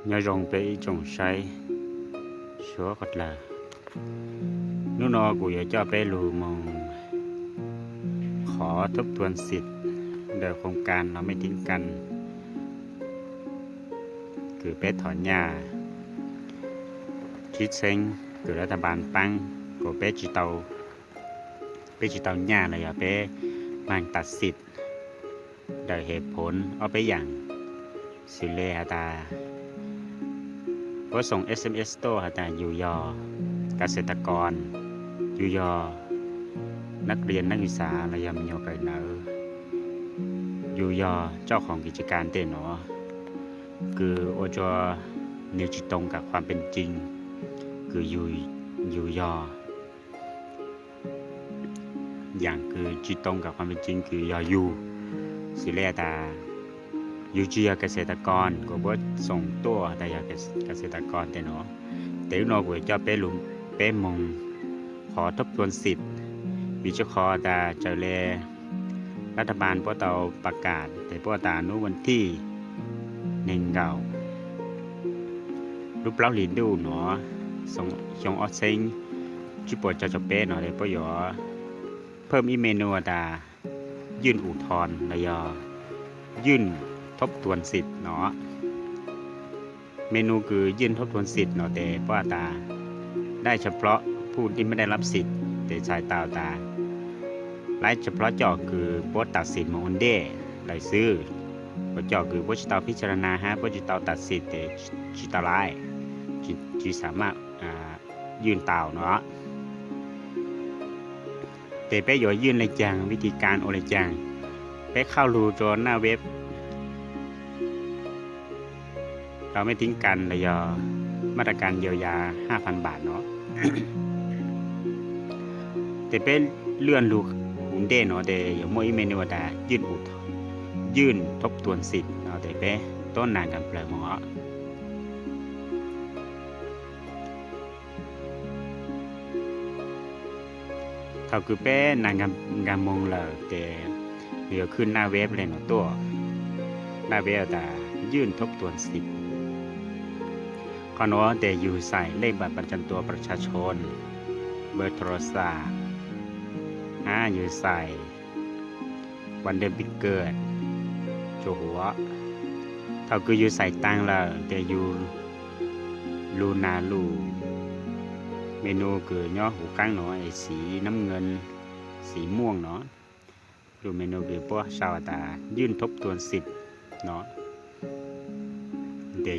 Nyob zoo peb ib tsoom saib suav qhov dlawg. Hnub no kuv yuav coj peb lug moog qhov thoob tuam xim ntawm khoos kas los mej thiv kas kws peb thov nyaj tsib txheeb kws lab thaj npaab paab kuas peb tsis tau nyaj los yog peb maag tas xim ntawm hev phoov ob peb yaam, xws le has tas puab xoom SMS tuaj has tas yus yog kas xes tas kos, yus yog nab lia nab xav los yog me nyuam kawm nawv, yus yog tsob khoom kis tsis kas ntej nuav, kws ua rua nwg tsis too kam khuam pees ceeb kws yus yog. Yaam kws tsis too kam khuam pees ceeb kws yog yus, xws le tas yus tsis yog kas xes tas kos kuas puab xoom tuaj tas yog kas xes tas kos ntej nuav. Tes lub no kuv yuav coj peb lug, peb moog qhov thoob tuam xim, vim tsis qhov tas txawm le lab thaj npaab puab tau pas kam tes puab tas nub vas thij neeg nkaum lub plaub hlis ntuj nuav, xyoo ob txheeb tsib puas cuaj caum peb no tes puab yuav phawm ib menu tasยื่นอุทธรณ์los yogยื่นทบทวนสิทธิ์no. Menu kwsยื่นทบทวนสิทธิ์no tes puab has tasได้เฉพาะผู้ที่ไม่ได้รับสิทธิ์ tes txhais tau tas laib tshaj plab cov kws puab tas xim moog ua ntej lawm xwb, kuas cov kws puab tsis tau พิจารณา hab puab tsis tau tas xim tes tsis tau laib, tsis xam majยื่น tau no. Tes peb yuavยื่น le caag, วิธีการ ua le caag, peb qhaj lug rua naj web เราไม่ทิ้งกัน los yog มาตรการเยียวยา ห้าพันบาท no. Tes peb lwaj lug huv ntej no tes yuav muaj ib menu tasยื่นอุทธรณ์ ยื่นทบทวนสิทธิ์ no tes peb tuab nas nkaag plawg moog os. Thaum kws peb nas nkaag moog lawm tes nws yuav khwj naj web le no tuaj, naj web tas ยื่นทบทวนสิทธิ์. Qhov nuav tes yug xais เลขบัตรประจำตัวประชาชน, เบอร์โทรศัพท์, hab yug xais วันเดือนปีเกิด rua huv. Thaum kws yug xais taag lawm tes yug lug nas lug menu kws nyob huv qaab no es xim nab nkees, xim muaj no, lug menu kws puab sau tas ยื่นทบทวนสิทธิ์ no. Tes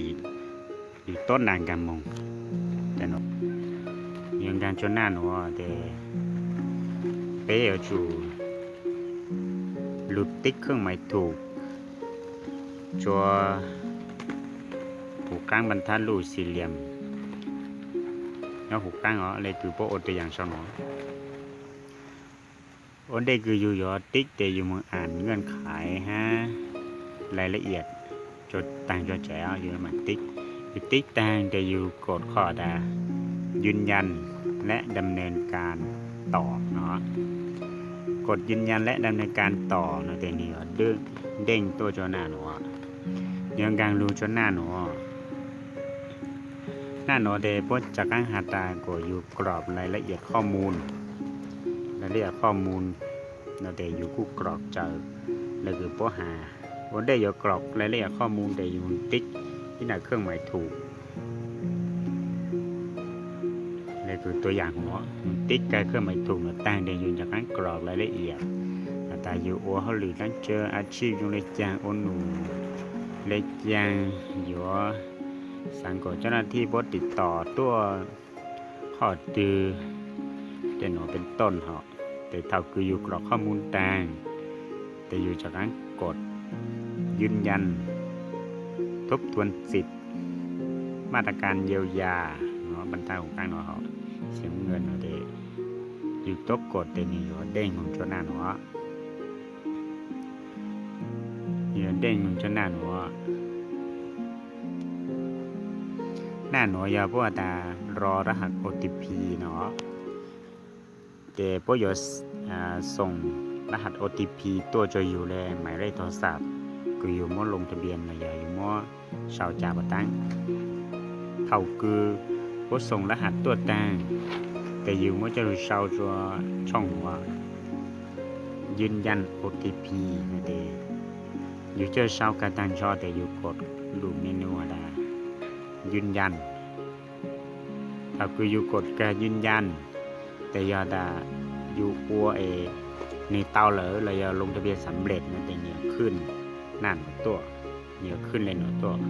yug tuab nas nkaag moog, yuav nkaag tsua naj nuav tes peb yuav tsum lug ติ๊กเครื่องหมายถูก tsua huv qaab บรรทัดรูปสี่เหลี่ยม nyob huv qaab os, le kws puab ua ตัวอย่าง sau no. Ua ntej kws yug yuav ติ๊ก tes yug moog อ่านเงื่อนไข hab รายละเอียด taag tsua tseg os, yug mam ติ๊ก. Yug ติ๊ก taag tes yug กด qhov tas ยืนยันและดำเนินการต่อ no. กด ยืนยันและดำเนินการต่อ no tes nwg yuav deej tuaj tsua naj nuav. Yuav nkaag lug tsua naj nuav. Naj nuav tes puab rov qaab has tas kuas yug กรอก รายละเอียดข้อมูล, รายละเอียดข้อมูล no tes yug kuj กรอก tsawv le kws puab has. Ua ntej yuav กรอก รายละเอียดข้อมูล tes yug ติ๊ก ib naj เครื่องหมายถูก le kws ตัวอย่าง huv no, yug ติ๊ก kag เครื่องหมายถูก no taag tes yug rov qaab กรอก รายละเอียด has tas yug ua hauj lwm dlaab tsi, อาชีพ zoo le caag, ua num le caag, yuav xaav kom เจ้าหน้าที่ puab ติดต่อ tuaj qhov twg, tej nuav เป็นต้น hov. Tes thaum kws yug กรอก ข้อมูล taag, tes yug rov qaab กด ยืนยัน ทบทวนสิทธิ์ มาตรการเยียวยา no, บรรเทา huv qaab no hov, xim nkees no tes yug tuab กด tes nwg yuav deej moog tsua naj nuav. Yug deej moog tsua naj nuav. Naj nuav yog puab has tas รอรหัส OTP no. Ces puab yuav xoom รหัส OTP tuaj rua yug le หมายเลขโทรศัพท์ kws yug muab loo tha npias los yog yug muab sau ca pov taab. Thaum kws puab xoom lab has tuaj taag, tes yug muab coj lug sau rua tshooj uas yub ncaj O T P no tes, yug coj sau kag taag nrho tes yug kod lub menu has tas yub ncaj. Thaum kws yug kod kag yub ncaj, tes yog tas yug ua es nwg tau lawm los yog loo tha npias xam lej no tes nwg yuav khwj naj nuav tuaj, nwg yuav khwj le nuav tuaj.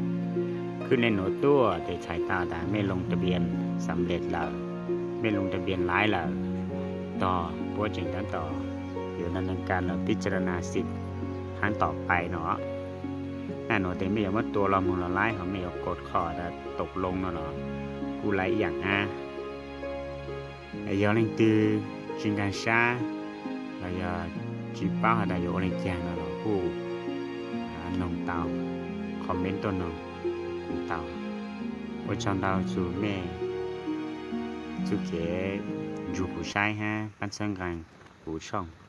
Khwj le nuav tuaj tes txhais tau tas mej loo tha npias xam lej lawm, mej loo tha npias laiv lawm, tog puab tseem taab tom yuav dam ntee kas los pib ca da na xim haab tom pais no. Naj nuav tes mej yuav muab tua los moog los laiv, ho mej yuav kod qhov tas tau loo no los kuj laiv ib yaam hab. Yog leej twg tsi nkaag sab los yog tsi paub has tas yuav ua le caag no los kuj noog tau, comment tuaj noog kuv tau. Ua tsaug ntau txug mej txuj kev nrug kuv saib hab paab txhawb nqaa kuv tshooj.